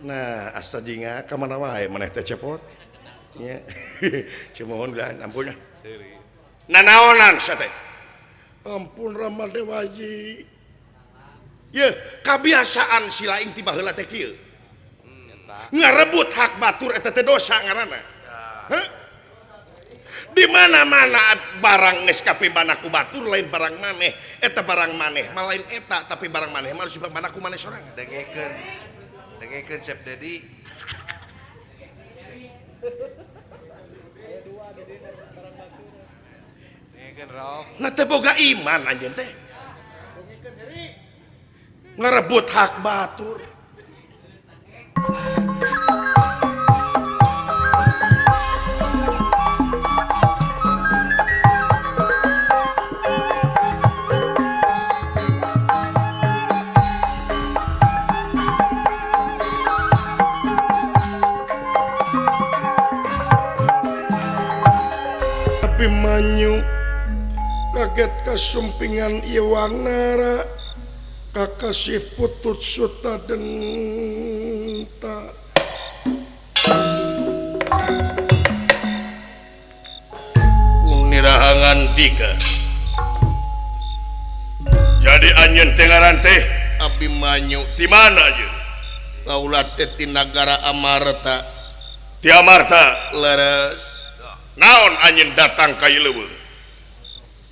Nah, asta jinga ka mana wae maneh teh cepot. Nya. Cimohon lah ampun. Nanaonan sia teh? Ampun Rama Dewaji. Ye, kabiasaan si laing ti baheula teh kieu. Ngarebut hak batur eta teh dosa ngaranna. Heh? Di mana-mana barang geus kapibana ku batur lain barang maneh, eta barang maneh mah lain eta tapi barang maneh mah harus dipabana ku maneh sorangan. Dengekeun. Dengekeun Chef Dedi. Dengekeun Rom. Nah teh boga iman anjeun teh. Ngerebut hak batur. Abimanyu kaget kasumpingan Iwanara kakasih putut suta denta. Unirahangan dika. Jadi anjeun teh ngaran teh Abimanyu ti mana anjeun? Kaula teh ti nagara Amarta. Ti Amarta leres. Naon anjeun datang ka ieu leuweung?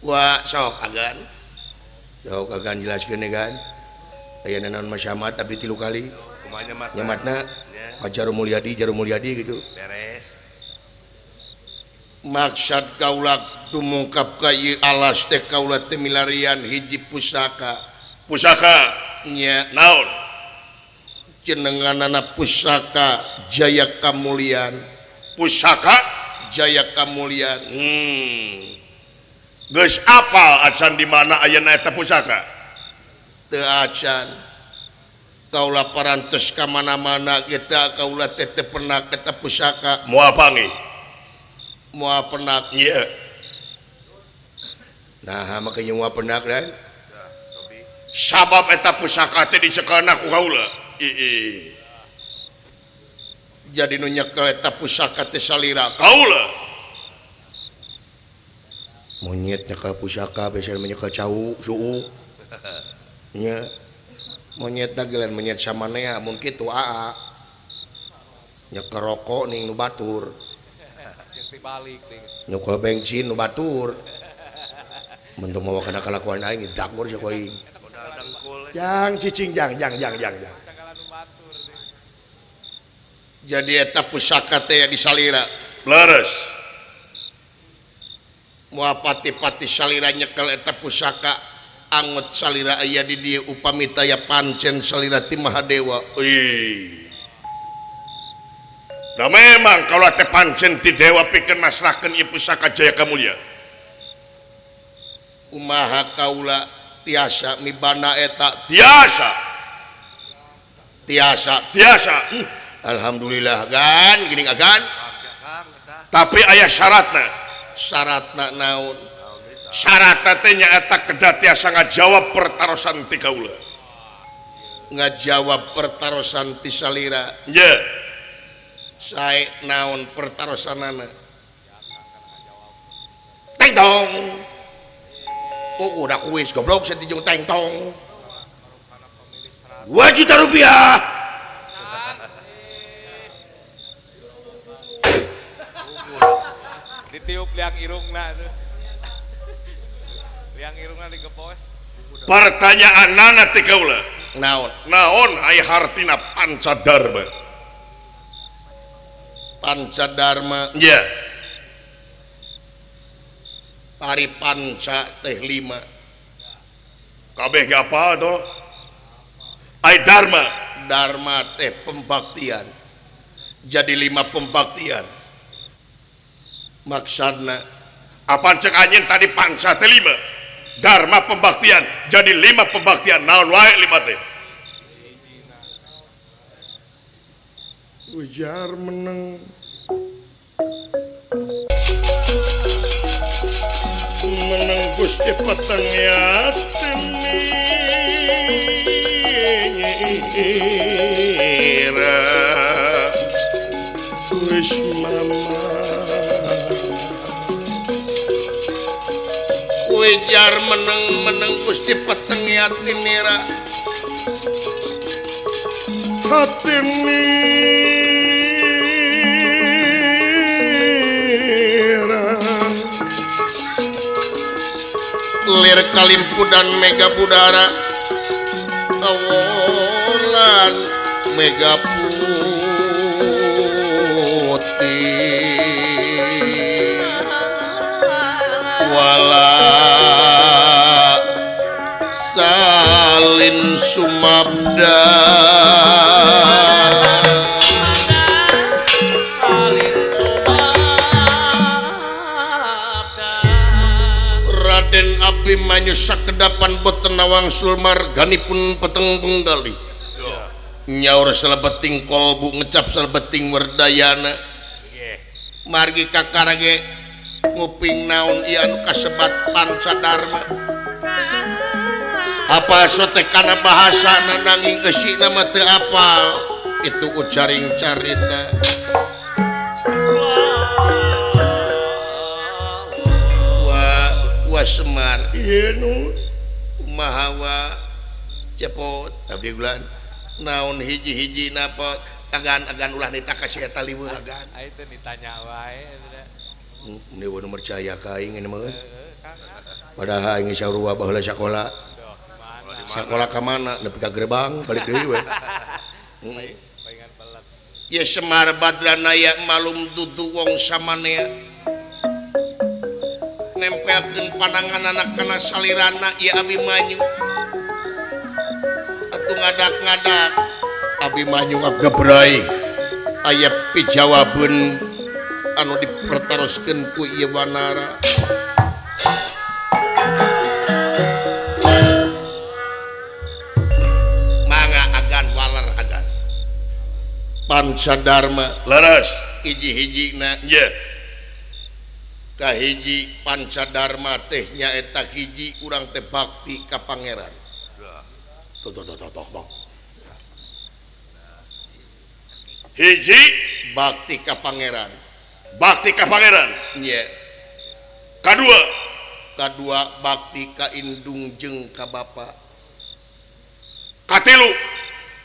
Wah, sok agan. Sok agan jelaskeun kan. Aya naon masyama tapi 3 kali. Kumaha nyematna? Nyematna ka Jarum Mulyadi gitu. Beres. Maksad kaula tumungkap ka ieu alas teh kaula teh milarian hiji pusaka. Pusaka nya naon? Jenenganana pusaka Jaya Kamulyan. Pusaka Jaya Kamulyan. Geus apal acan di mana ayeuna eta pusaka? Teu acan. Kaula parantos ka mana-mana kita kaula teh teu pernah eta pusaka. Moal panggih. Moal penak. Ieu. Nah, make moal penak dan. Sabab eta pusaka teh dicekelna ku kaula. Ii. Jadi nu nyekel eta pusaka teh salira kaula. Monyet nyekel pusaka biasa menyekel cau suuk nya monyet dagelan monyet samanea mun kitu aa nyekel rokok ning nu batur nyekel bensin nu batur mun teu mawa kana kalakuan aing dagor sia ku aing jang cicing jang jang jang jang jang. Jadi eta pusaka teh disalira leres. Moal pati-pati salira nyekel eta pusaka angot salira aya di dieu upami taya pancen salira ti Mahadewa. Ih. Da memang kalau teh pancen ti dewa pikeun masrahkeun ieu pusaka Jaya Kamulya. Kumaha kaula tiasa mibana eta? Tiasa. Tiasa, tiasa. Alhamdulillah gan geuning agan. Tapi aya syaratna. Syaratna naon? Syaratna teh nyaeta kedah tiasa ngajawab pertarosan ti kaula. Ngajawab pertarosan ti salira. Ye. Sae naon pertarosanana? Teng tong. Oh, udah kuis goblok saya tijung teng tong. 2 juta rupiah. Ditiup liang irungna tuh. Liang irungna digepos. Pertanyaan nana ti kaula. Naon? Naon aya hartina Pancadarma? Pancadarma. Iya. Ari panca teh 5. Kabeh ge apal toh? Ai dharma, dharma teh pembaktian. Jadi 5 pembaktian. Maksudna apaan cek anjeun tadi panca teh 5 dharma pembaktian jadi 5 pembaktian naon wae 5 teh ujar meneng meneng Gusti peteng yatin. Geus mama Ujar meneng-meneng Gusti peteng yatinira hatinira lir kalimpudan mega budara awolan mega putih wala salin sumabda Raden Abimanyu sakedapan boten wangsul marganipun peteng penggali nyaur salebeting kolbu ngecap salebeting werdayana margi kakarage nguping naon ieu anu kasebat Pancadarma apa sote kana bahasana nanging eusina mah teu apal itu ucaring carita wa Semar ieu nu kumaha wa cepot abdi gulan naon hiji-hiji napa agan-agan ulah nita ka si eta liweuh agan ai teu ditanya wae ini nu percaya ka aing ini mah padahal aing sarua baheula sakola sakola ka mana nepi ka gerbang balik deui we ye Semar Badranaya malum dudu wong samanea nempelkeun pananganana kana salirana ieu Abimanyu atuh ngadak-ngadak Abimanyu ngagebrai aya pijawabeun anu dipertaroskeun ku ieu wanara mangga agan waler agan Pancadarma leres hiji-hijina ye kahiji Pancadarma teh nyaeta hiji urang teh bakti ka pangeran tuh tuh tuh tuh tuh hiji bakti ka pangeran bakti ka pangeran nya kadua kadua bakti ka indung jeung ka bapa katilu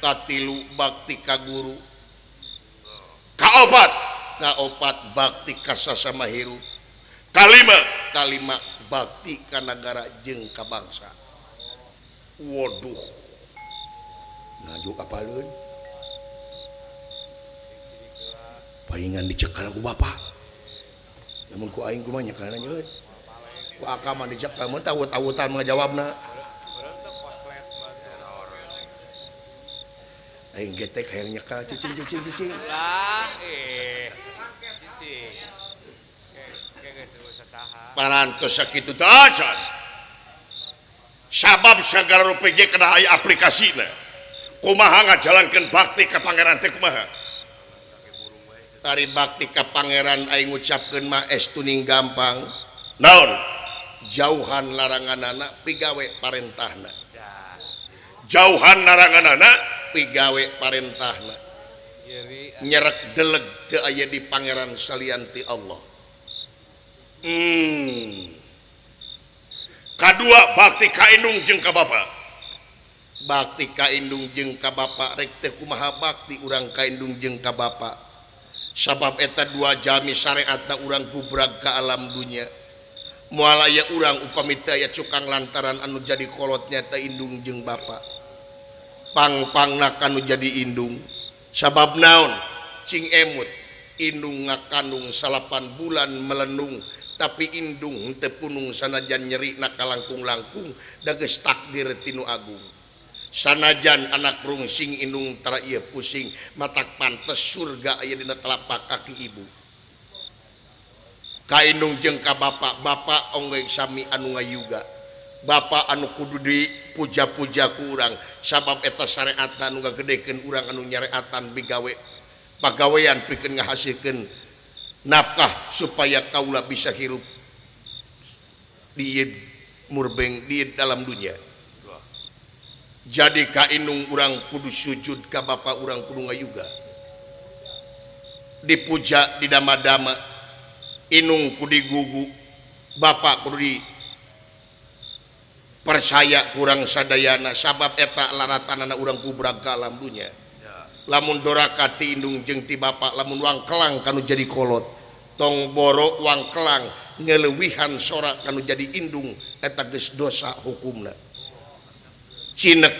katilu bakti ka guru kaopat kaopat bakti ka sasama hirup kalima kalima bakti ka nagara jeung ka bangsa. Waduh ngajuk apaleun palingan dicekal ku bapak namun ku aing kumaha nyekalna euy ku akang mah dicekal mun tawut-awutan ngajawabna aing getek hayang nyekal cicing cicing cicing lah cicing ke geus saha parantos sakitu teh acan sabab sagala rupi ge kana aya aplikasina kumaha ngajalankeun bakti ka pangeran teh kumaha ari bakti ka pangeran aing ngucapkeun mah estuning gampang naon jauhan laranganana pigawe parentahna jauhan laranganana pigawe parentahna nyerek deleg teu aya di pangeran salian ti Allah. Kadua bakti ka indung jeung ka bapa bakti ka indung jeung ka bapa rek teu kumaha bakti urang ka indung jeung ka bapa sabab eta dua jami syariatna urang gubrag ka alam dunya moal aya urang upami teu aya cukang lantaran anu jadi kolotnya teh indung jeung bapa pang-pangna kanu jadi indung sabab naon cing emut indung ngakandung 8 bulan melenung tapi indung teu punung sanajan nyerina kalangkung-langkung da geus takdir tinu agung sanajan anak rungsing indung tara ieu pusing matak pantes surga aya dina telapak kaki ibu ka indung jeung ka bapa bapa ongge sami anu ngayuga bapa anu kudu dipuja-puja ku urang sabab eta syariatna anu ngagedekeun urang anu nyareatan bigawe pagawean pikeun ngahasilkeun nafkah supaya kaula bisa hirup di murbeng di dalam dunia. Jadi ka indung urang kudu sujud ka bapa urang kudu ngayuga. Dipuja didama-dama inung ku digugu bapak kudu di percaya kurang sadayana sabab eta laratanana urang kubrag ka alam dunya. Lamun doraka ti indung jeung ti bapak lamun wangkelang kanu jadi kolot tong boro wangkelang ngeleuwihan sora kanu jadi indung eta geus dosa hukumna. Cinek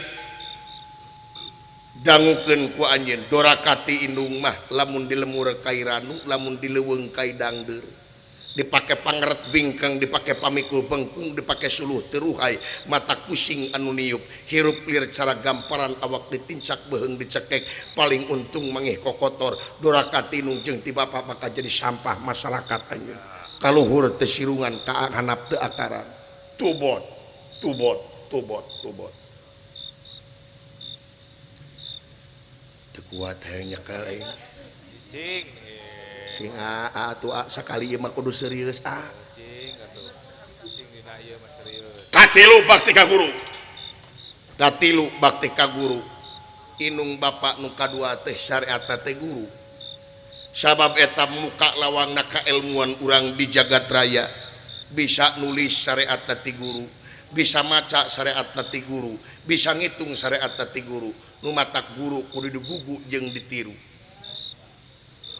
dangukeun ku anjeun doraka ti indung mah lamun dilemur kai ranu lamun dileuweung kai dangdeur dipake pangeret bingkeng dipake pamikul bengkung dipake suluh teruhai mata kusing anu niup hirup lir cara gamparan awak ditincak beuheung dicekek paling untung mangih kokotor doraka ti indung jeung ti bapa bakal jadi sampah masyarakat anjeun kaluhur teu sirungan ka hanap teu akaran tubot tubot tubot tubot teu kuat hayang nyekel aing cing cing a atuh a sakali ieu mah kudu serius a cing atuh cing dina ieu mah serius. Katilu bakti ka guru katilu bakti ka guru inung bapak nu kadua teh syariat teh guru sabab eta muka lawangna kailmuan urang di jagat raya bisa nulis syariat ti guru bisa maca syariat ti guru bisa ngitung syariat ti guru nu matak guru kudu digugu jeung ditiru.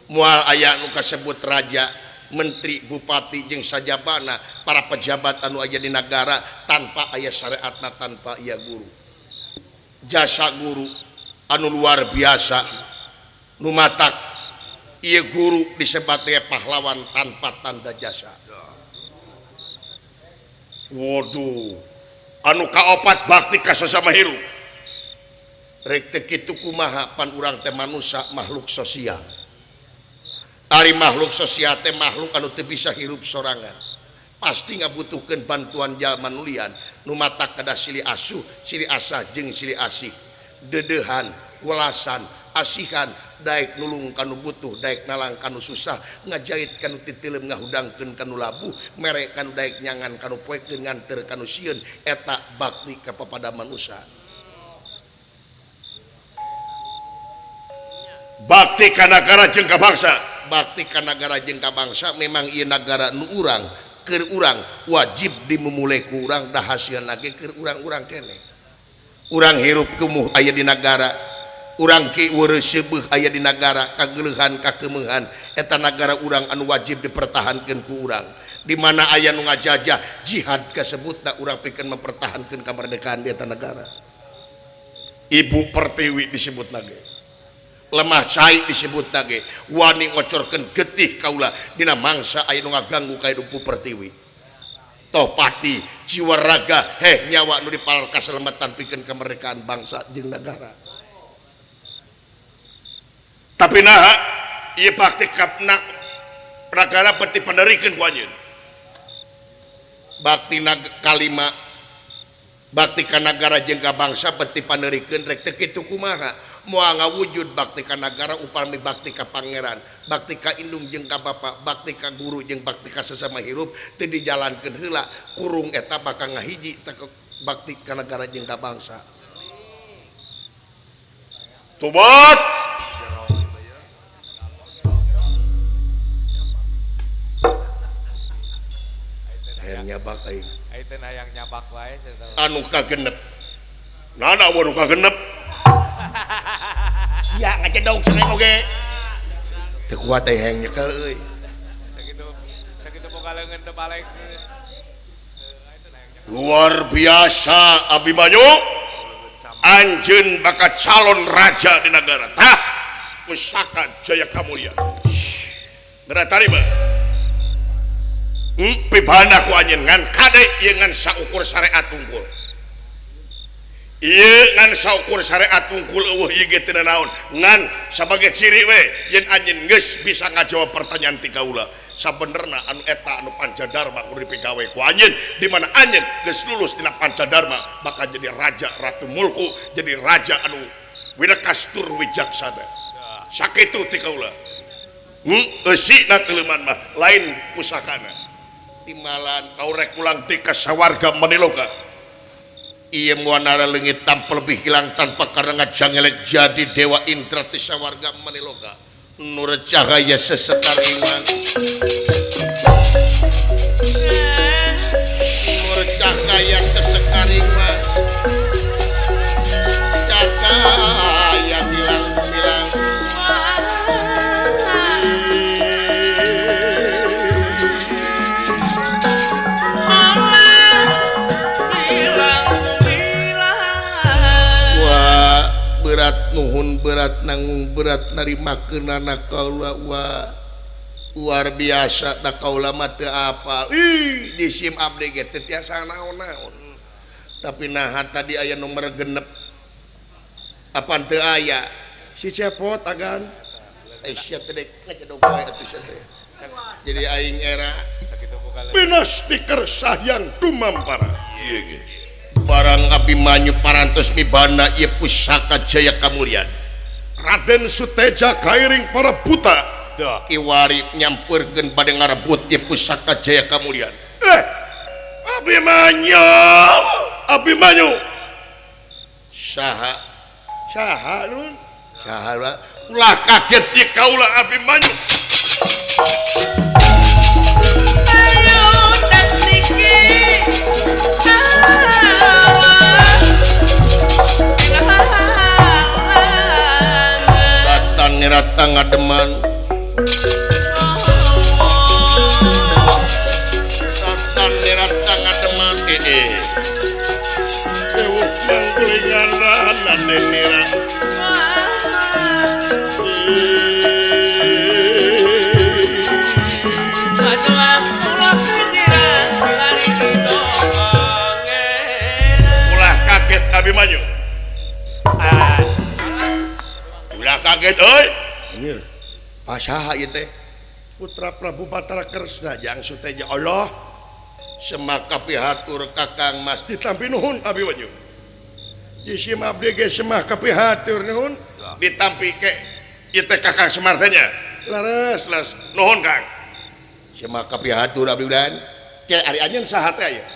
Moal aya nu kasebut raja, menteri, bupati jeung sajabana para pejabat anu aya di nagara tanpa aya syariatna tanpa aya guru. Jasa guru anu luar biasa nu matak ieu guru disebat teh pahlawan tanpa tanda jasa. Waduh, anu kaopat bakti ka sasama hirup. Rek teu kitu kumaha pan urang teh manusia makhluk sosial. Ari makhluk sosial teh makhluk anu teu bisa hirup sorangan. Pasti ngabutuhkeun bantuan jalma nu lian nu matak kada silih asuh, silih asah jeung silih asih. Deudeuhan, welasan, asihan, daek nulung kanu butuh, daek nalang kanu susah, ngajait kanu titileum ngahudangkeun kanu labuh, mere kanu daek nyangan kanu poekeun nganteur kanu sieun, eta bakti ka papada manusia. Bakti ka nagara jeung ka bangsa, bakti ka nagara jeung ka bangsa memang ieu nagara nu urang, keur urang wajib dimumule ku urang da hasilna ge keur urang-urang keneh. Urang hirup kumuh aya di nagara, urang ki weureuh seubeuh aya di nagara, kageuleuhan kakeumeuhan eta nagara urang anu wajib dipertahankeun ku urang. Di mana aya nu ngajajah jihad kasebutna urang pikeun mempertahankeun kamerdekaan di eta nagara. Ibu Pertiwi disebutna ge. Lemah cai disebut ge wani ngocorkeun getih kaula dina mangsa aya nu ngaganggu ka hidup Pertiwi. Tohpati jiwa raga heh nyawa nu dipalar kaselamatan pikeun kemerdekaan bangsa jeung nagara. Tapi naha ieu bakti ka nagara beuti panerikeun ku anjeun. Bakti kalima bakti ka nagara jeung ka bangsa beuti panerikeun rek teu kitu kumaha? Moal ngawujud bakti ka nagara upami bakti ka pangeran, bakti ka indung jeung ka bapa, bakti ka guru jeung bakti ka sesama hirup teu dijalankeun heula kurung eta bakal ngahiji bakti ka nagara jeung ka bangsa. Tobat. Hayang nyabak aing. Aing hayang nyabak wae anu kagenep. Nana anu kagenep. Sia ngacedong sareng oge. Teu kuat teh hayang nyekel euy. Sakitu sakitu boga leungeun teu balik. Luar biasa Abimanyu. Anjeun bakal calon raja di negara. Tah pusaka Jaya Kamulya. Geura tarima. Pibana ku anjeun ngan kade ieu ngan saukur syariat unggul. Ieu ngan saukur syariat unggul eueuh ieu ge teu naon ngan sabagai ciri we yen anjeun geus bisa ngajawab pertanyaan ti kaula. Sabenerna anu eta anu Pancadarma kudu dipigawe ku anjeun di mana anjeun geus lulus dina Pancadarma bakal jadi raja ratu mulku jadi raja anu wirekas tur wijaksana. Sakitu ti kaula. Eusina teuleman mah lain pusakana. Timalan kaurek pulang ti ka sawarga maniloka. Ieu muanara leungit tanpa lebih hilang tanpa karena ngajangelek jadi dewa Indra ti sawarga maniloka. Nur cahaya sesekar iman Nur cahaya sesekar iman cahaya bilang-bilang wah berat nuhun berat nanggung berat narimakeunana kaula wah luar biasa da kaula mah teu apal ih di SIM abdi ge teu tiasa naon-naon tapi naha tadi aya nomor genep apan teu aya si Cepot agan sia teh dek ngajedog wae atuh sia teh jadi aing era pinasti kersahyang tumampara ieu ge barang Abimanyu parantos mibana ieu pusaka Jaya Kamulyan Raden Suteja kairing para buta iwari nyampeurkeun bade ngarebut ieu pusaka Jaya Kamulyan Abimanyu Abimanyu saha saha nun saha ulah kaget ieu kaula Abimanyu ratan nirata ngademan ratan nirata ngademan ewuh mangkulingan raden nira ulah kaget Abimanyu ulah kaget euy anjir pasaha ieu teh putra Prabu Batara Kresna jang Suteja Allah semaka pihatur Kakang Mas ditampi nuhun Abimanyu jisim abdi ge semah kapihatur nuhun ditampi ke ieu teh Kakang Semar teh nya leres leres nuhun Kang semah kapihatur abdi udan ke ari anjeun saha teh aya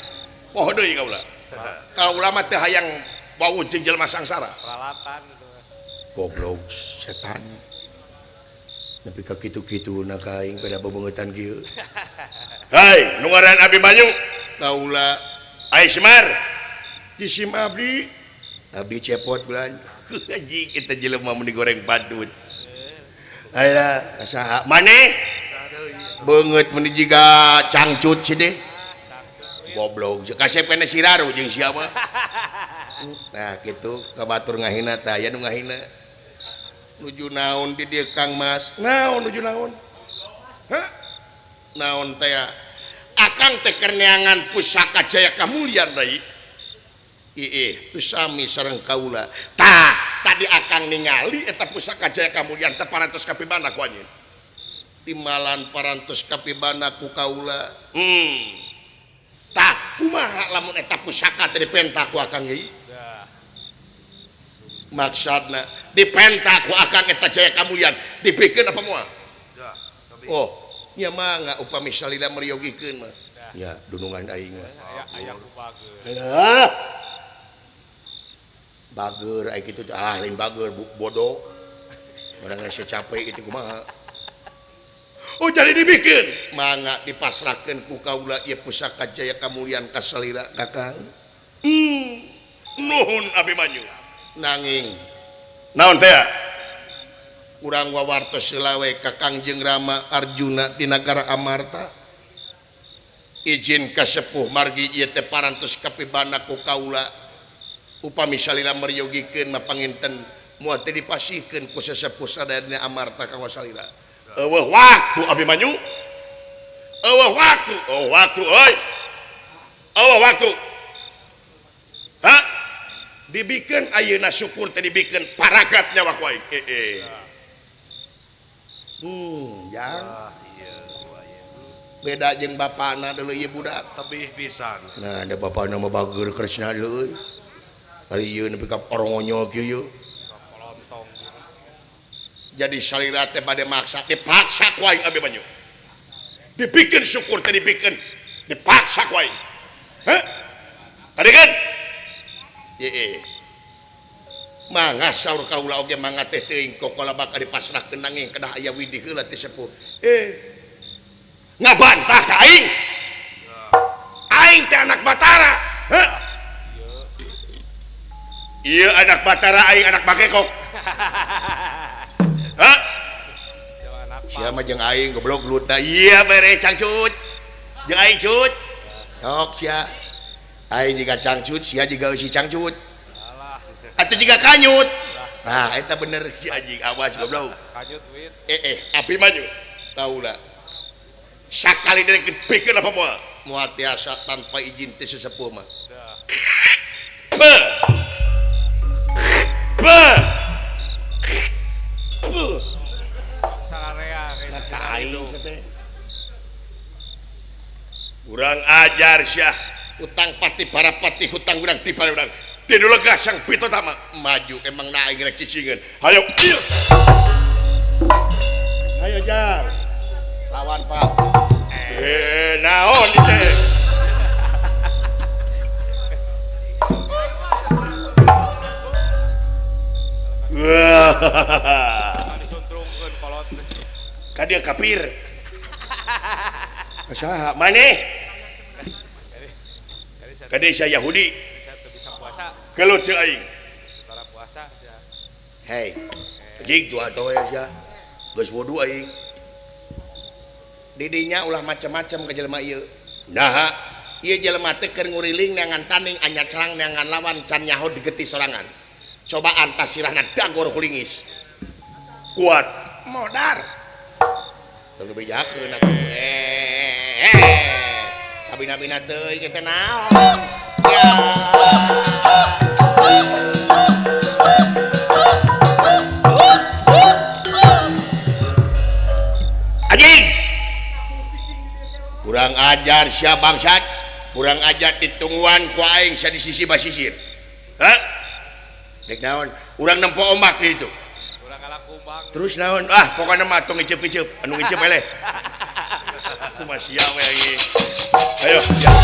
poho deui kaula kaula mah teu hayang wawuh jeung jelema sangsara peralatan gitu goblok setan nepi ka kitu-kituna ka aing pada bebeungetan kieu hei nu ngaran Abimanyu kaula ai Semar jisim abdi abdi Cepot bulan anjing kita jelema mun digoreng patut alah saha maneh beungeut mun jiga cangcut si deh goblok kasep kana siraru jeung sia mah nah kitu ka batur ngahina tah aya nu ngahina nuju naon di dieu Kang Mas naon nuju naon hah naon teh akang teh keur neangan pusaka Jaya Kamulyan rai ieu teu sami sareng kaula tah tadi akang ningali eta pusaka Jaya Kamulyan teh parantos kapibana ku anjeun timbalan parantos kapibana ku kaula tah kumaha lamun eta pusaka teh dipenta ku akang ieu maksudna dipenta ku akang eta Jaya Kamulyan dibikeun apa moal oh nya mangga upami salila meryogikeun mah nya dunungan aing mah aya ku bager bager ai kitu ah lain bager bodoh urang geus capek kitu kumaha oh jadi dibikeun mangga dipasrahkeun ku kaula ieu pusaka Jaya Kamulyan ka salira Kakang nuhun Abimanyu nanging naon teh urang wawartos heula we ka Kangjeng Rama Arjuna di nagara Amarta izin ka sepuh margi ieu teh parantos kapibana ku kaula upami salila meryogikeun mah panginten moal teh dipasihkeun ku sesepuh sadayana Amarta ka salila eueuh waktu Abimanyu eueuh waktu oh waktu euy eueuh waktu ha dibikeun ayeuna syukur teh dibikeun paragat nyawa ku aing jang beda jeung bapana deuleu ieu budak tebih pisan nah da bapana mah bager Kresna deuleu euy ari ieu nepi ka parongonyol kieu ieu jadi salira teh bade maksa dipaksa ku aing Abimanyu dibikeun syukur teh dibikeun dipaksa ku aing heh tadi kan Mangga saur kaula oge mangga teh teuing kokola bakal dipasrahkeun nanging kedah aya widih heula ti sepuh. Ngabantah ka aing. Aing teh anak Batara. Heh. Ieu anak Batara aing anak Bakekok. Hah? Sia mah jeung aing goblok lutna. Iya bere cangcut. Jeung aing cut. Sok sia. Aing jiga cangcut, sia jiga eusi cangcut. Atuh jiga kanyut. Nah, eta bener si anjing awas goblok. Kanyut wit. Api maju. Taula. Sakali direk dipikeun apa moal? Moal tiasa tanpa izin ti sesepuh mah. Be. Be. Kurang ajar syah hutang pati para pati hutang urang di para urang tinu lega sang pitotama maju emang na aing rek cicingeun hayo ieu hayo jar lawan Pak naon teh wah disuntrungkeun kolot ka dieu kafir saha maneh ka desa Yahudi gelut jeung aing puasa sia hei anjing tua atoe sia geus wudu aing didinya ulah macam-macam ka jelema ieu naha ieu jelema teh keur nguriling neangan tanding anyacrang neangan lawan can nyaho digeti sorangan cobaan tasirahna dagor hulingis kuat modar teu bejakeun atuh kabina-bina teuing teh naon ya anjing kurang ajar sia bangsat kurang ajar ditungguan ku aing sia di sisi basisir hah dek naon urang nempo ombak di ditu urang kalah kumbang terus naon ah pokona mah tong ngiceup-ngiceup anu ngiceup eleh kumaha sia we ieu ayo siap.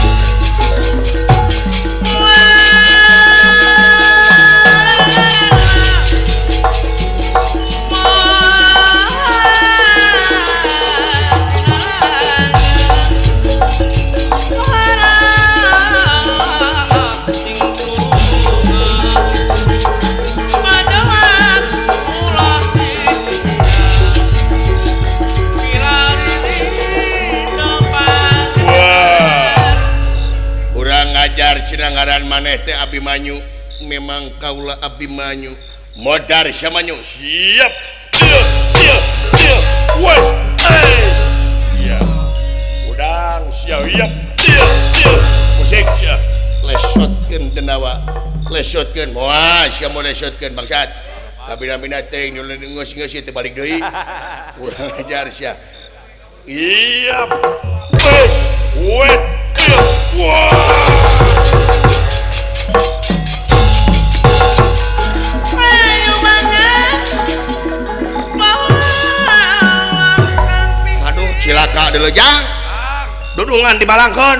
Ajar cinangaran maneh teh Abimanyu memang kaula Abimanyu modar samanyu siap ieu wes ya udang siap ieu musik sia lesotkeun denawa lesotkeun moal sia moal lesotkeun bangsat kabina-bina teh geus-geus teh balik deui urang ajar sia iya wes wet wah. Aduh cilaka deuleu jang. Dudungan di balangkon.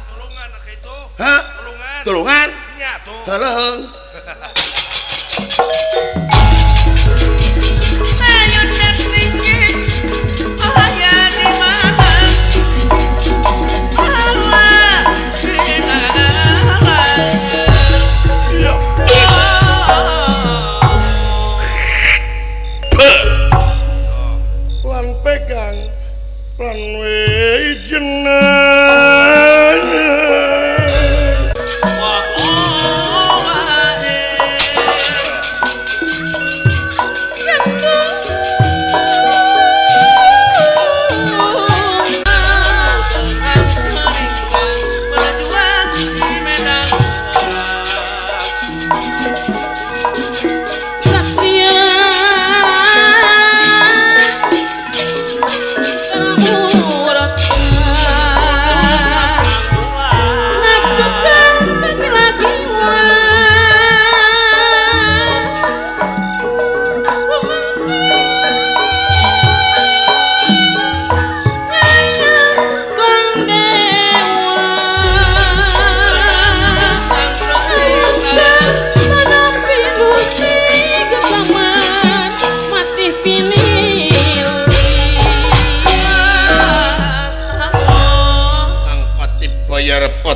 Tulungan ka itu. Hah? Tulungan. Tulungan? Nya tuh. Heuleung. Pegang lan we jeneng Murad.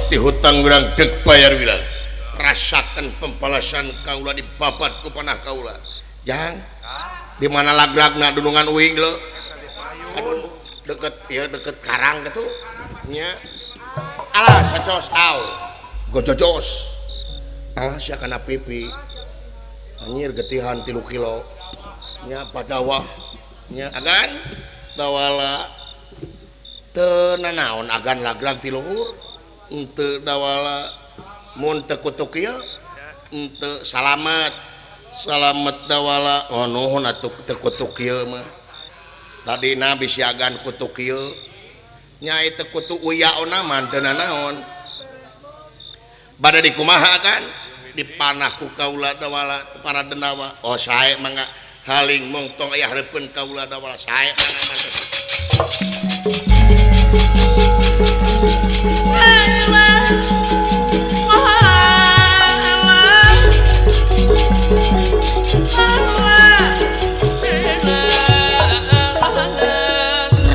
Cepot ti hutang urang deuk bayar wirang. Rasakan pembalasan kaula dibabat ku panah kaula. Jang, di mana lagragna dunungan uing leu? Aduh, deket ieu deket karang kitu. Nya. Alah sacos au. Gojojos. Alah sia kana pipi. Anjir getihan 3 kilo. Nya padawah. Nya agan dawala teu nanaon agan lagrag ti luhur. Henteu dawala mun teu kutuk ieu henteu salamet. Salamet dawala oh nuhun atuh teu kutuk ieu mah. Tadina bisi agan kutuk ieu. Nya teu kutu uyaona mah teu nanaon. Bade dikumaha kan? Dipanah ku kaula dawala para denawa. Oh sae mangga haling mong tong aya hareupeun kaula dawala sae mangga mantep.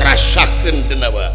Rasakeun denawa.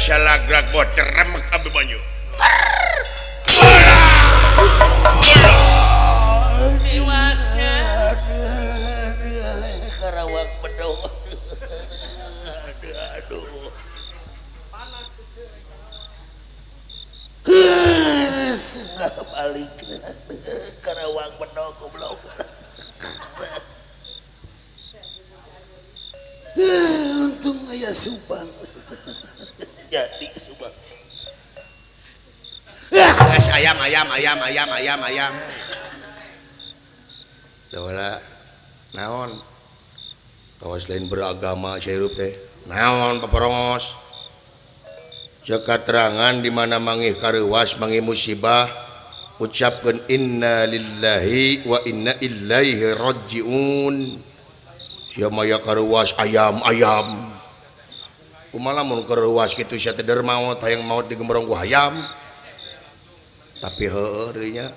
Salagrak bocor remek Abimanyu. Karawang bedog. Aduh. Panas. Balik Karawang bedog goblok. Untung aya Subang. Jadi Subang. Ayam ayam ayam ayam ayam ayam. Dawala naon? Kawas lain beragama sirup teh. Naon paporongos? Ceuk katerangan di mana mangih kareuwas mangih musibah ucapkeun inna lillahi wa inna ilaihi rajiun. Sia maya kareuwas ayam ayam. Kumaha lamun kareuwas kitu sia teh der maot hayang maot digembrong ku hayam. Tapi heueuh deui nya.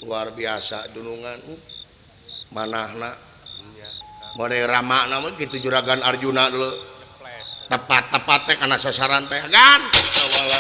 Luar biasa dunungan. Manahna. Mode ramana mah kitu juragan Arjuna dulu. Tepat-tepat teh kana sasaran teh. Gan. Sawala.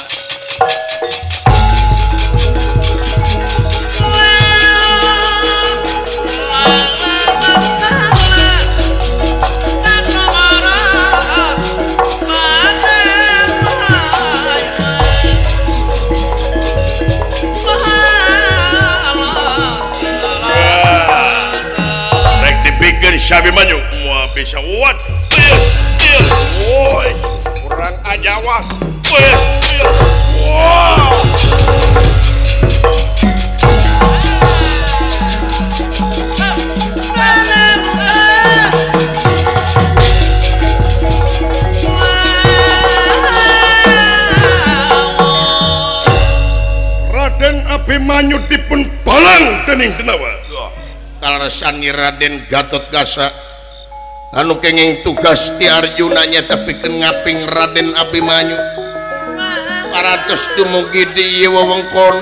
Abimanyu mua bisa wat woi kurang aja wah. Raden Abimanyu dipun balang dening Denawa. Kaleresan Raden Gatotkaca anu kenging tugas ti Arjuna nya tapi ngaping Raden Abimanyu parantos dumugi di ieu wewengkon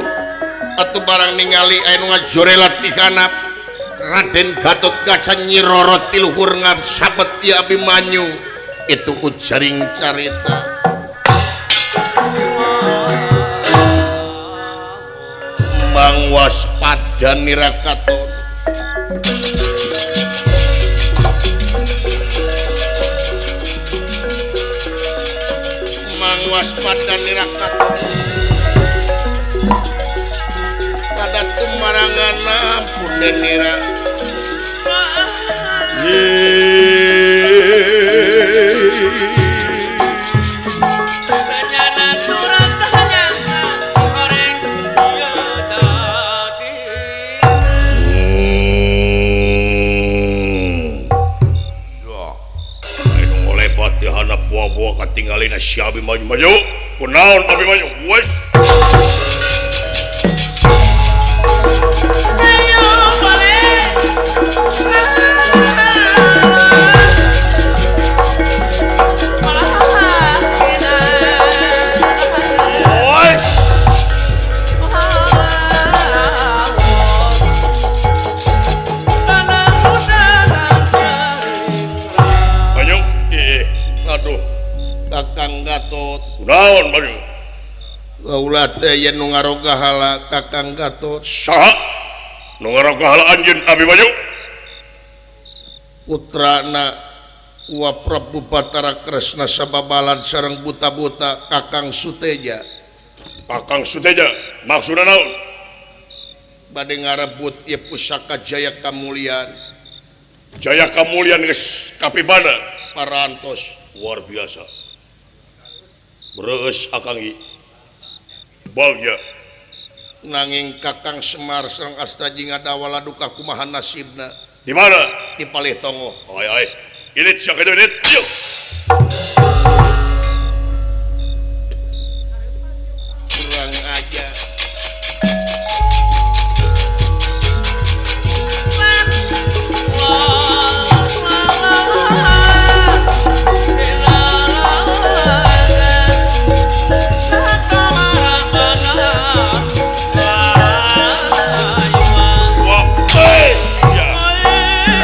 atuh barang ningali aya nu ngajorelat ti hanap Raden Gatotkaca nyirorot ti luhur ngabsabet ti Abimanyu itu ujaring carita. Mang waspada nirakaton. Mang waspada nirakaton. Larangan ampun denira. Buah-buah katinggalin si Abimanyu maju. Kunaon Abimanyu? Wes. Ayo balik. Wes. Banyu. Aduh. Kakang Gatot. Kunaon Banyu? Kaula teh yen nu ngaroga hala Kakang Gatot. Saha? Nu ngaroga hala anjeun Abimanyu? Putrana Wa Prabu Batara Kresna sababalan sareng buta-buta Kakang Suteja. Kakang Suteja maksudna naon? Bade ngarebut ieu pusaka Jaya Kamulyan. Jaya Kamulyan geus kapibana parantos luar biasa. Bereus Akang I. Bagya. Nanging Kakang Semar sareng Astra Jingadawa duka kumaha nasibna. Di mana? Di Palih Tongo. Ai ai. Irit sia kitu irit. Yuk. Kurang aja.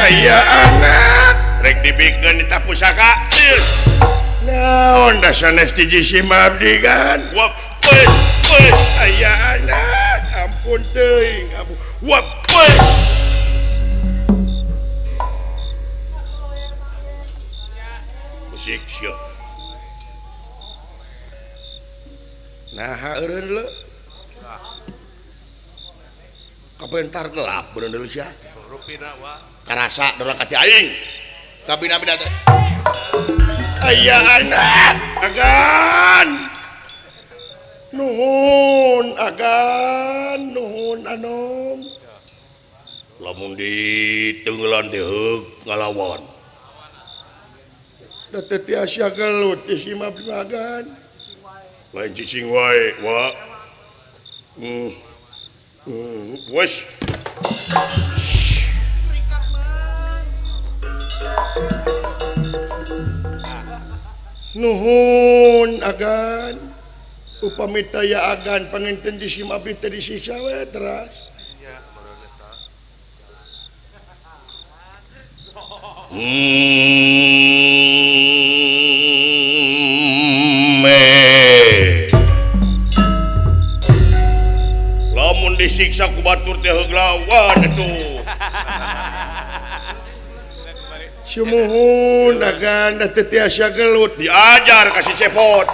Aya anak rek dibikeun eta pusaka. Naon da sanes dijisim abdi kan? Wap wes wes aya anak ampun teuing ampun. Wap wes. Musik sia. Naha eureun leu? Kabentar gelap beundeul deui sia. Rupina wa. Karasa dorang ka ti aing. Kabina-bina teh. Aya anak agan. Nuhun agan, nuhun anom. Lamun ditenggelan teh heug ngalawan. Da teu tiasa gelut di si mah agan. Lain cicing wae, wa. Wes. Nuhun agan. Upami taya agan panginten jisim abdi teh disiksa we teras. Nya meureun eta. Lamun disiksa ku batur teh heug lawan atuh. Sumuhun agan da teu tiasa gelut diajar ka si Cepot.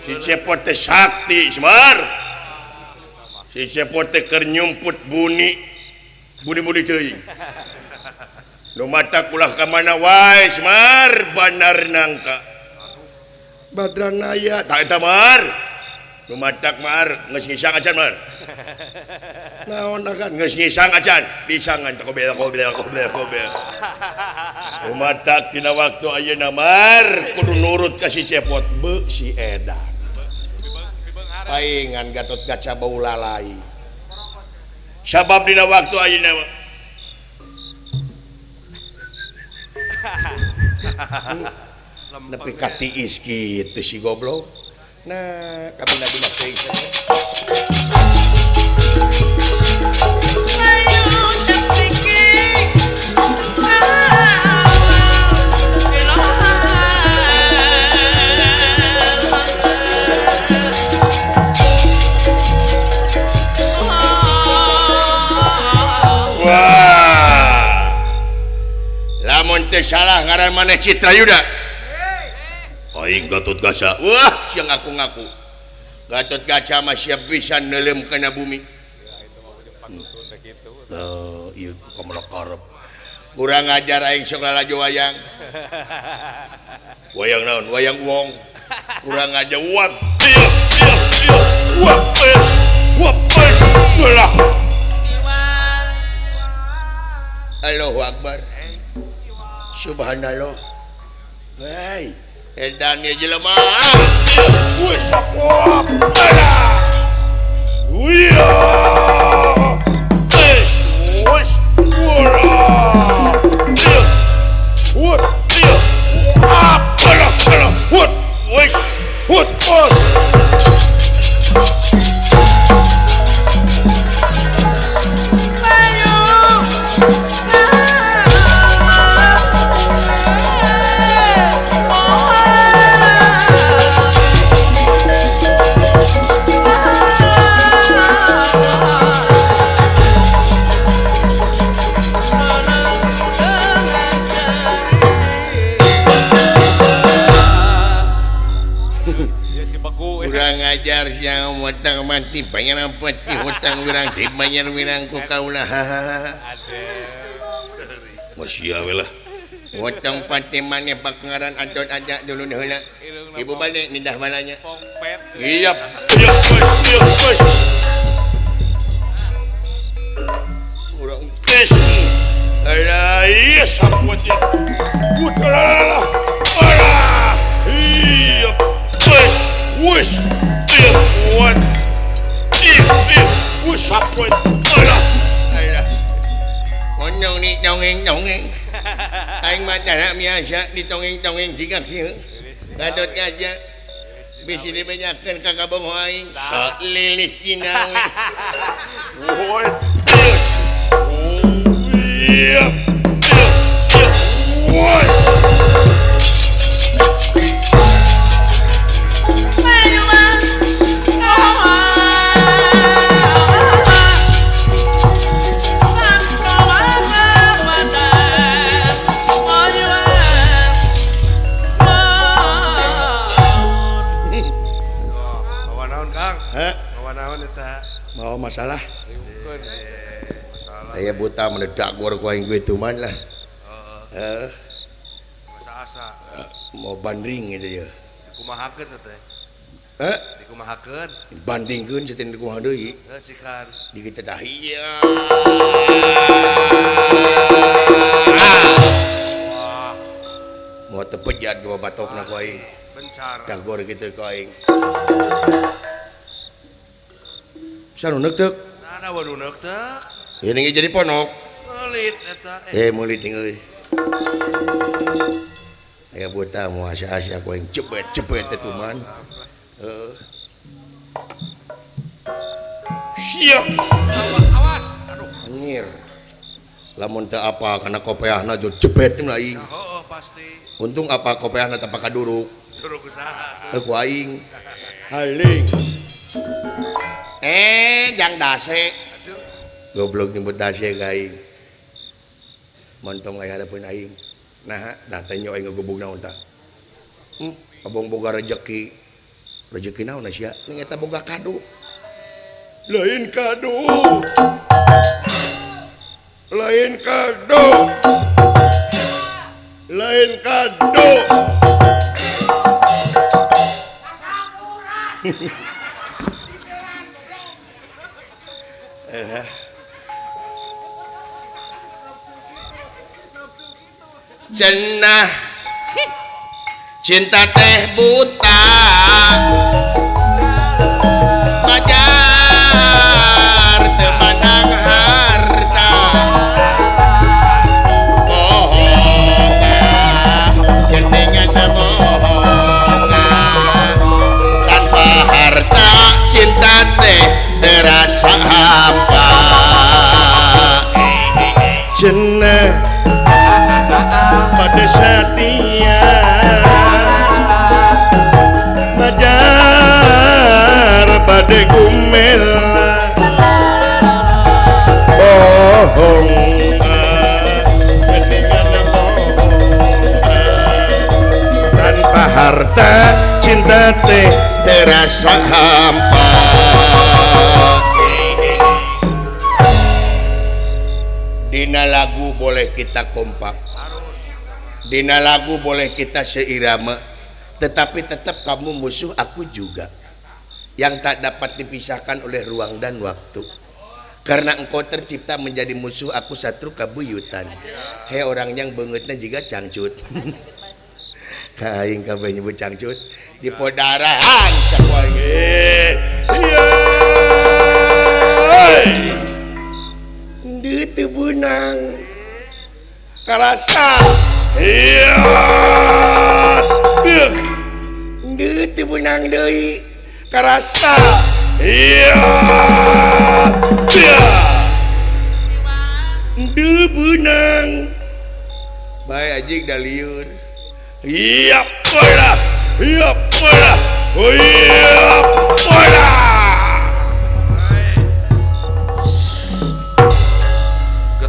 Si Cepot teh sakti Semar. Si Cepot teh keur nyumput buni. Buni-buni teuing. Nu matak ulah ka mana wae Semar bandar nangka. Badranaya tah eta Mar. Nu matak Mar geus ngisang acan Mar. Naon agan geus ngisang acan disangan teh kobel kobel kobel kobel. Nu matak dina waktu ayeuna Mar kudu nurut ka si Cepot beu si edan. Paingan Gatot Kaca bau lalai. Sabab dina waktu ayeuna mah nepi ka tiis kitu si goblok. Nah, kabina-bina teuing. Wah. Lamun teu salah ngaran maneh Citra Yuda. Aing Gatot Kaca. Wah, sia ngaku-ngaku. Gatot Kaca mah siap bisa neuleum kana bumi. Ieu kamana karep. Kurang ajar aing sok lalajo wayang. Wayang naon? Wayang wong. Kurang ajar wap. Iya, iya, iya. Wap. Wap. Lah. Allahu Akbar. Subhanallah. Hei, edan ieu jelema. Wis wap. Wih. Wis. Wah. Wah. Wis. Wah. Ajar siang hutang mati bayar peti hutang wirang dibayar wirang ku kaula. Masya Allah lah hutang pati mana pak ngaran adon ada dulu heula ibu balik nindah balanya iya iya iya urang tes alah iya samput ya alah alah iya wis wis one, wis samput alah alah onyong ni dongeng dongeng aing mah tara biasa ditongeng-tongeng jiga kieu gadot aja bisi dibejakeun ka kabongo aing sok lilis cina we. Mau masalah? Saya buta menedak gua ku aing tuman lah. Heeh. Masa asa. Mau banding gitu ya. Dikumahakeun teh. Heh? Dikumahakeun. Bandingkeun saten dikumaha deui. Heuh sikan. Di kita dah iya. Wah. Mau tepejat gua batokna ku aing. Bencar. Dagor kitu ku aing. Sanu neuk-teuk. Nah, waduh neuk-teuk. Ini jadi ponok. Meulit eta. Meulit euy. Aya buta mau asa-asa ku aing jebet-jebet teh tuman. Heeh. Siap. Awas. Aduh. Anjir. Lamun teu apa kana kopeahna jo jebet teh aing. Heeh, pasti. Untung apa kopeahna teh pakaduruk. Duruk usaha. Teu ku aing. Haling. Jang dase. Goblok nyebut dase ka aing. Montong aya hareupeun aing. Nah, dah teh nyo aing ngegubug naon tah. Abong boga rejeki. Rejeki naon sia? Ning eta boga kado. Lain kado. Lain kado. Lain kado. Cenah cinta teh buta pacar temanang harta bohong geningan bohong tanpa harta cinta teh terasa hampa. Cenah pada setia majar pada gumela bohong geningan bohong tanpa harta cinta teh terasa hampa. Dina lagu boleh kita kompak, dina lagu boleh kita seirama, tetapi tetap kamu musuh aku juga, yang tak dapat dipisahkan oleh ruang dan waktu. Karena engkau tercipta menjadi musuh aku satru kabuyutan. Hei orang yang beungeutna jiga cangcut. Ka aing kabeh nyebut cangcut di podarahan sakuaing. Deui teu beunang. Karasa. Iya. Deui teu beunang deui. Karasa. Iya. Deui beunang. Bae anjing da lieur. Iya pola. Iya pola. Iya pola.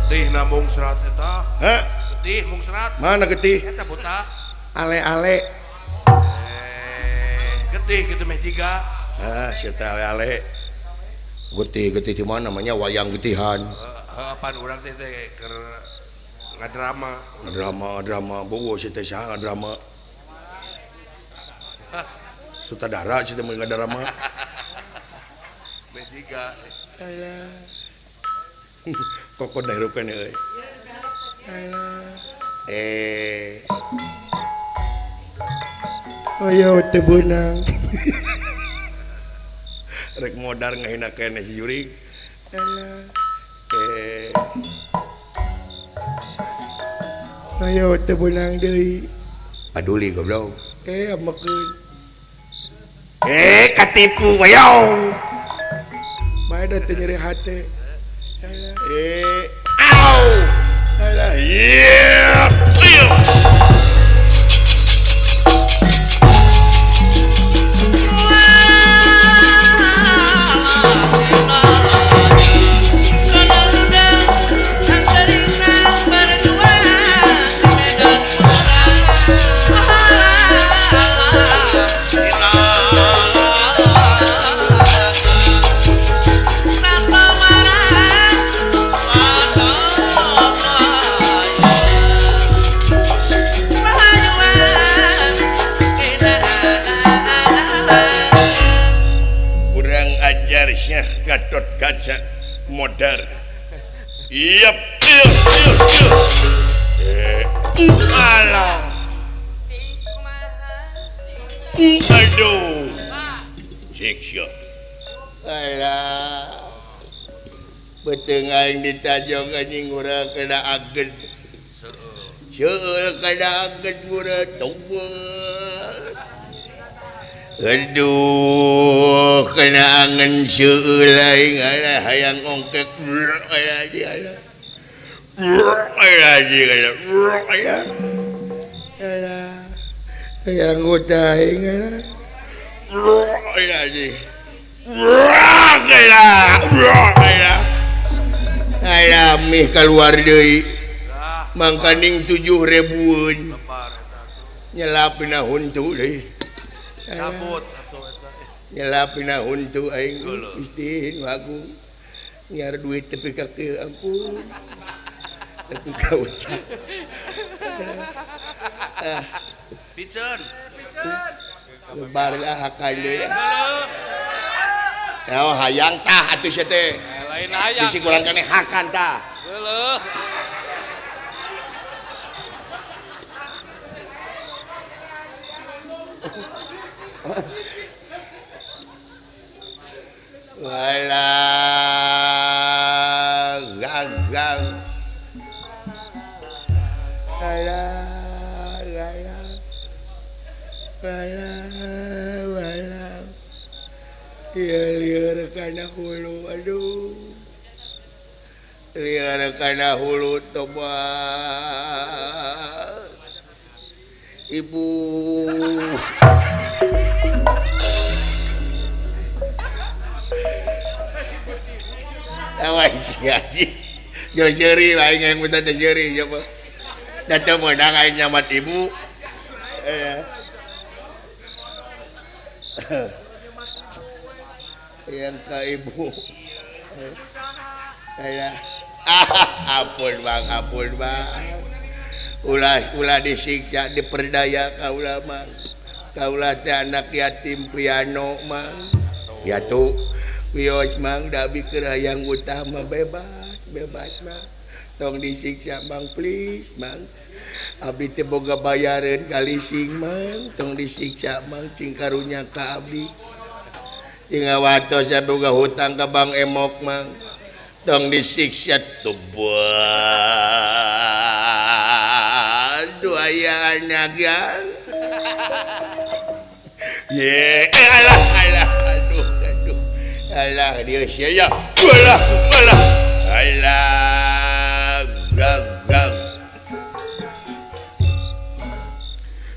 Getih na mung serat eta. Hah? Getih mung serat. Mana getih? Eta buta. Ale-ale. Getih gitu meh jiga. Ah, sia teh ale-ale. Getih-getih di mana namanya wayang getihan. Heeh, pan urang teh teh keur ngadrama. Ngadrama, bogo sia teh saha ngadrama. Sutradara sia teh mun ngadrama. Meh jiga. Alah. Kokon dah hirup keneh euy. Alah. Ayo teu beunang. Rek modar ngahina keneh si jurig. Alah. Ayo teu beunang deui. Paduli goblok. Amekeun. Katipu wayo. Bae da teu nyeri hate. Au. Alah. Iya. Gatot Kaca modar. Iya, alah. Aduh. Siksa. Alah. Beuteung aing ditajong anjing urang kena agen. Seueul kena agen urang tobat. Aduh, kena angen seueul aing alah hayang ongkek alah alah. Alah alah. Alah. Hayang utah aing alah. Alah. Alah. Alah. Alah mih kaluar deui. Mangkaning 7 ribuan. Nyelapna huntu deui. Cabut atuh eta. Nyelapna huntu aing Gusti nu agung. Nyiar duit tepi ka kieu ampun. Tepi ka utang. Ah. Piceun. Lebar lah hakan deui. Ya hayang tah atuh sia teh. Lain hayang. Bisi kurang keneh hakan tah. Geuleuh. Walah gagang. Alah, alah. Walah, walah. Lieur kana hulu aduh. Lieur kana hulu tobat. Ibu. Awas si haji. Jauh seuri aing yang minta teh seuri coba. Da teu meunang aing nyamat ibu. Yang ka ibu. Saya Ah, ampun Bang, ampun Bang. Ulah disiksa diperdaya kaula Mang. Kaula teh anak yatim piano Mang. Ya tuh wios Mang da abi keur hayang utama bebas, bebas Mang. Tong disiksa Mang please Mang. Abdi teh boga bayareun ka leasing Mang, tong disiksa Mang cing karunya ka abdi. Sing ngawatos boga hutang ka Bang Emok Mang. Tong disiksa tuh aduh aya anak yang ye alah alah aduh aduh alah dia sia ya alah alah alah gang gang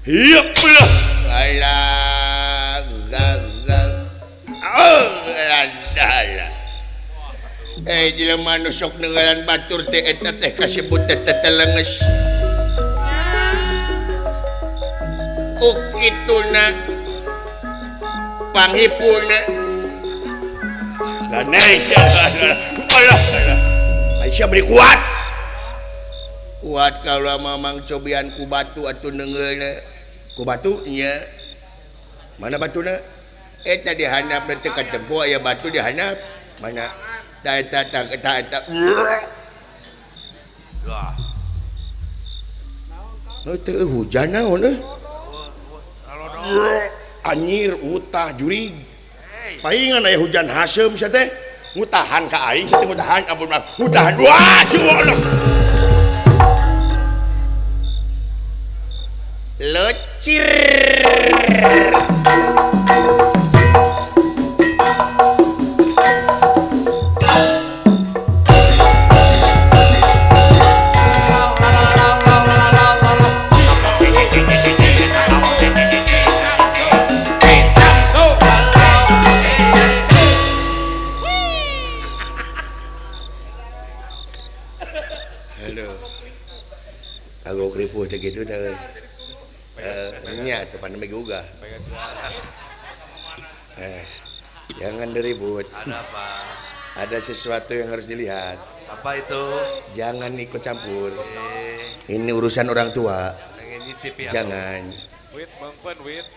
iya alah alah gang gang alah alah eh jelema nu sok neunggeulan batur teh eta teh kasebut teh tetelenges ku kituna panghipuna lah sia alah Aisyah beri kuat kuat kalau mamang cobian ku batu atuh neungeulna ku batu nya mana batuna eta di handap teu katempo aya batu di handap mana ta eta ta eta eta wah teu hujan naon euy anjir utah jurig paingan aya hujan haseum sia teh ngutahan ka aing sia teh ngutahan ampun Bang ngutahan wah Allah lecir gitu teh. Nya teu pandemi gugah. Jangan diribut. Ada apa? Ada sesuatu yang harus dilihat. Apa itu? Jangan ikut campur. Ini urusan orang tua. Jangan. Wit, bangpen, wit.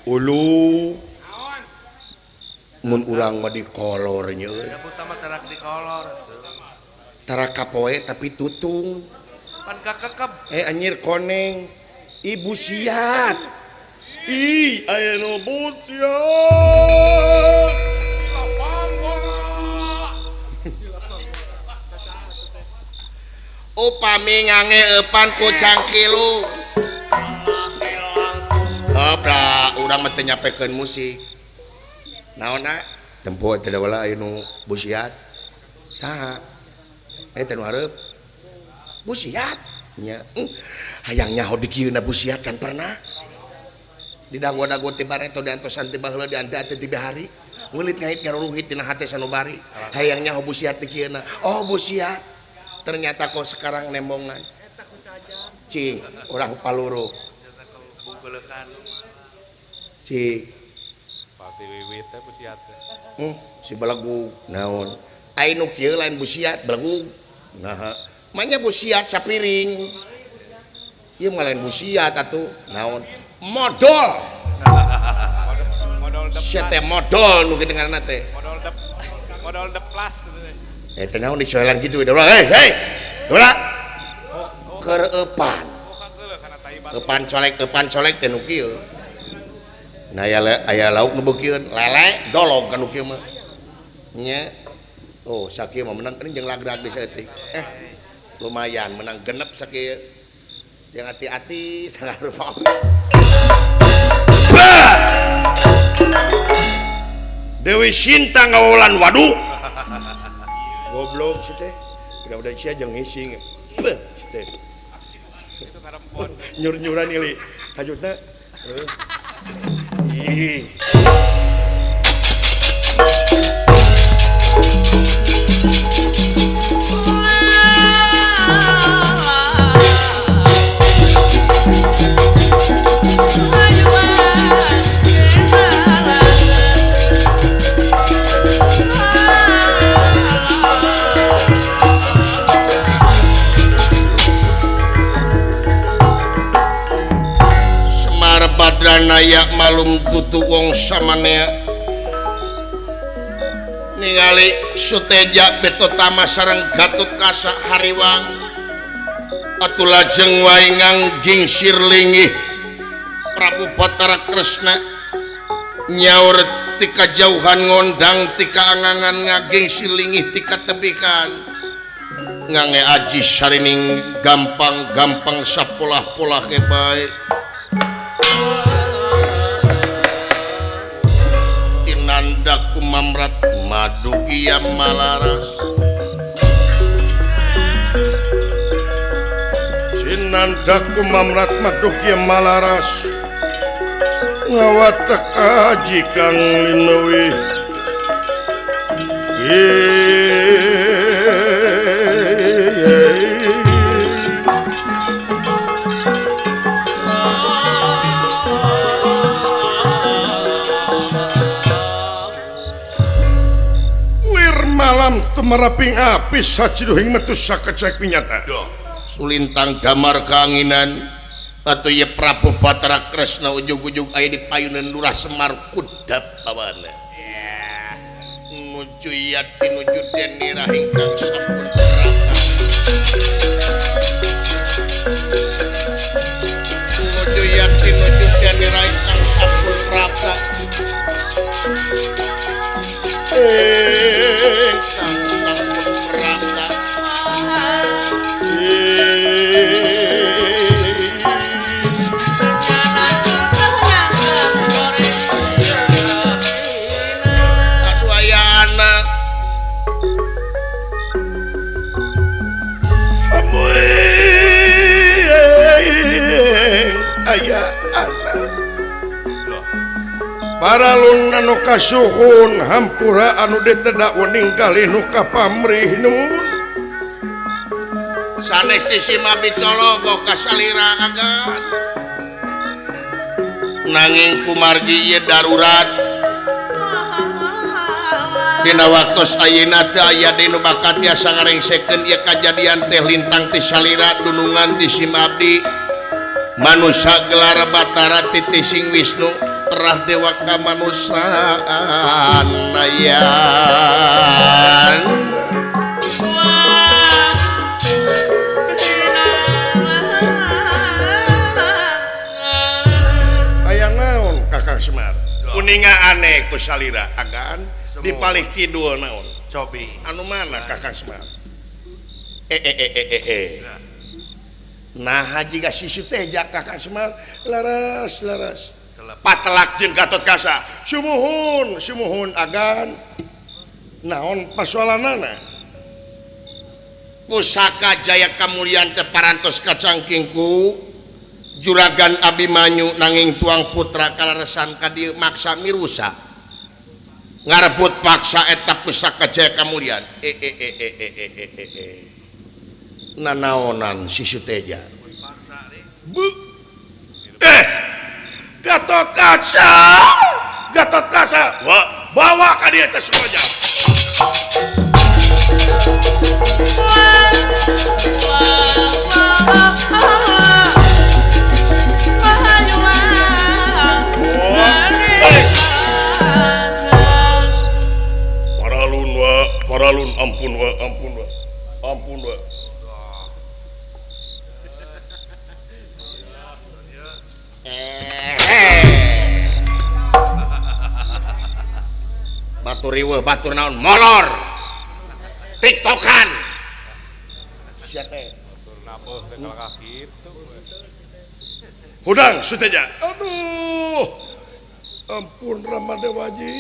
Ulu. Mun urang mah dikolor nya. Da tarak dikolor. Tarak kapoe tapi tutung. Pan kakekep. Anjir koneng. Ibu siat. Ih, aya nu busiat. Upami ngange eupan ku cangkilu. Hopla, urang mah teu nyapekeun musik. Naonna? Tempo teh wala aya nu busiat. Saha? Eta nu hareup. Busiat nya. Hayang nyaho di kieu na busiat can pernah. Di dago-dago ti bareto diantosan ti baheula diante ti hari. Ngeulit ngait ngaruruhit dina hate sanubari. Hayang nyaho busiat di kieu na. Oh busiat. Ternyata kok sekarang nembongan. Cing, urang paluru. Cing. Pati wiwit teh busiat teh. Si belegug naon? Ai nu kieu lain busiat belegug. Naha. Manya busiat sapiring. Ieu mah lain busiat atuh. Naon? Modol. Modol de. Sia teh modol nu kitu ngaranna teh. Modol de. Modol de plus. Teh naon dicoelan kitu da hei hei. Dola. Keur eupan. Eupan colek teh nu kieu. Nah aya lauk nu beukieun lele dolog ka nu kieu mah. Nya. Oh, sakieu mah menang jeung lagrak di saeutik. Lumayan menang genep sakieu. Jeung hati-hati sangarupa. Dewi Sinta ngawolan waduh. Goblok si teh. Mudah-mudahan sia jeung ngising. Beuh si teh. Itu ngarempon. Nyur-nyuran ieu hajutna. Ih. Badrana ya malum tutu wong samanea ningali Suteja beto tama sareng Gatot Kaca hariwang atuh lajeng wae ngangging sirlingih Prabu Batara Kresna nyaur tika jauhan ngondang tika angangan ngaging silingih tika tebikan ngange aji sarining gampang-gampang sapolah-polah bae tinanda kumamrat madugia malaras tinanda kumamrat madugia malaras ngawatek aji kang linuwih wir malam tumeraping api sajiduhing metu sakecek pinyata sulintang damar kaanginan atuh ye Prabu Batara Kresna ujug-ujug aya di payunan Lurah Semar kudap pawana nuju yati nuju denira ingkang sampun prapta nuju yati nuju denira ingkang sampun prapta ingkang sampun prapta aya anak paralun anu kasuhun hampura anu ditedak wening kalih nu kapamrih nun sanes sisi mabicologoh kasalira agan nanging kumargi ieu darurat dina waktos ayeuna teu aya deui nu bakat tiasa ngarengsekeun ieu kajadian teh lintang ti salira dunungan ti simabdi manusa gelar Batara titising Wisnu terah dewa kamanusaan ayan aya naon Kakang Semar kuninga aneh ku salira agan di palih kidul naon cobi anu mana Kakang Semar nah jika si Suteja Kakang Semar laras laras patelak jeung Gatot Kaca sumuhun sumuhun agan naon pasoalanana pusaka Jaya Kamulyan teh parantos kacangkingku Juragan Abimanyu nanging tuang putra kaleresan ka dieu maksa mirusa ngarebut paksa eta pusaka Jaya Kamulyan nanaonan si Suteja Gatot Kaca Gatot Kaca bawa ka dieu teh semuanya paralun wa paralun ampun wa ampun wa ampun wa batur riweuh batur naon molor tiktokan sia teh batur nabuh teh kalakah kitu hudang Suteja aduh ampun Rama Dewaji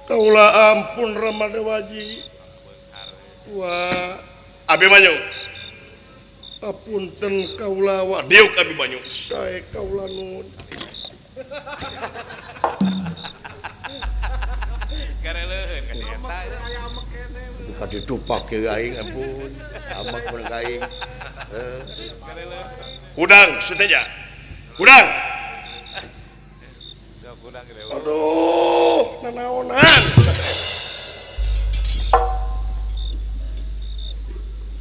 kaula ampun Rama Dewaji wah Abimanyu apunten kaula wa diuk Abimanyu sae kaula nun gareleuheun ka si eta buka ditupak ke aing ampun amak mun ka aing hudang Suteja hudang aduh nanaonan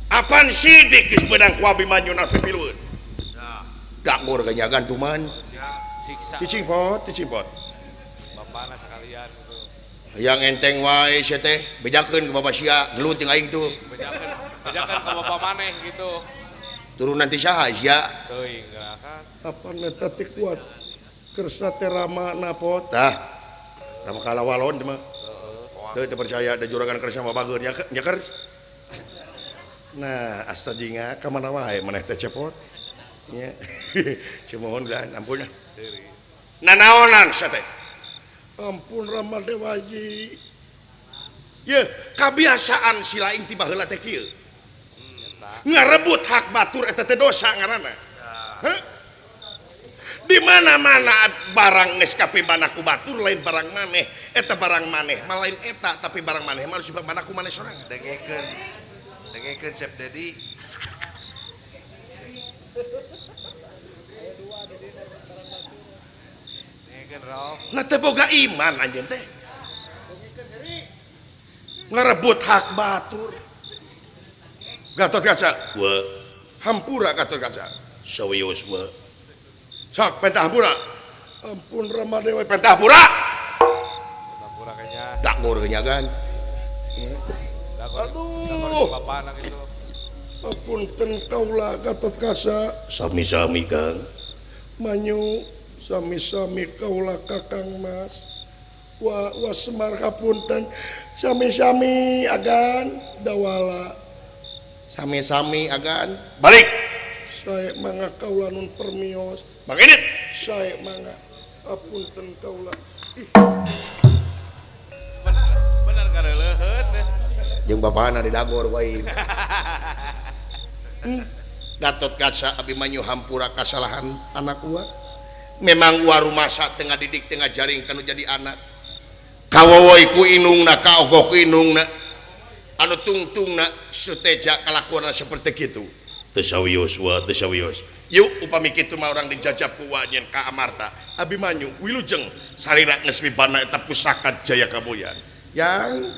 apan sidik geus beunang ku Abimanyu na pipilueun danggur ganyagan tuman Siksa. Cicing pot, cicing pot. Bapana sekalian gitu. Yang enteng wae sia teh, bejakeun ke bapak sia, gelut jeung aing tuh. Bejakeun, bejakeun ke bapak maneh gitu. Turun nanti saha sia? Teuing gerakan. Apa eta teh kuat? Kersa teh rama na pot. Tah. Rama kalawalon teh mah. Teu teu percaya da juragan kersa mah bageun nya nya kers. Nah, asta jinga ka mana wae maneh teh cepot. Nya. Cumuhun lah, ampun. Nanaonan sia teh? Ampun Rama Dewaji. Ye, kabiasaan si laing ti baheula teh kieu. Ngarebut hak batur eta teh dosa ngaranna. Heh? Di mana-mana barang geus kapibana ku batur lain barang maneh, eta barang maneh mah lain eta tapi barang maneh mah harus dipabana ku maneh sorangan. Dengekeun. Dengekeun Chef Dedi. Nah teh boga iman anjeun teh. Ngarebut hak batur. Gatot Kaca, we. Hampura Gatot Kaca. Sawios we. Sok pentah hampura. Ampun Rama Dewa pentah hampura. Hampura kayaknya. Dakor nya kan. Aduh. Bapana gitu. Apunten kaula Gatot Kaca. Sami-sami Kang. Manyu sami-sami kaula Kakang Mas. Wa wa Semar kapunten. Sami-sami agan dawala. Sami-sami agan. Balik. Sae mangga kaula nun permios. Bang Edit. Sae mangga apunten kaula. Bener, bener kareleuheun. Jeung bapana di dagor wae. Gatot Kaca Abimanyu hampura kasalahan anak uwa. Memang uwa rumasa tengah didik tengah jaring kanu jadi anak. Kawowoi ku inungna kaogoh ku inungna. Anu tungtungna suteja kalakuanna seperti kitu. Teu sawios wa teu sawios. Yuk upami kitu mah urang dijajab ku wa nyen ka Amarta. Abimanyu wilujeng salira geus mibana eta pusaka Jaya Kaboyan. Yang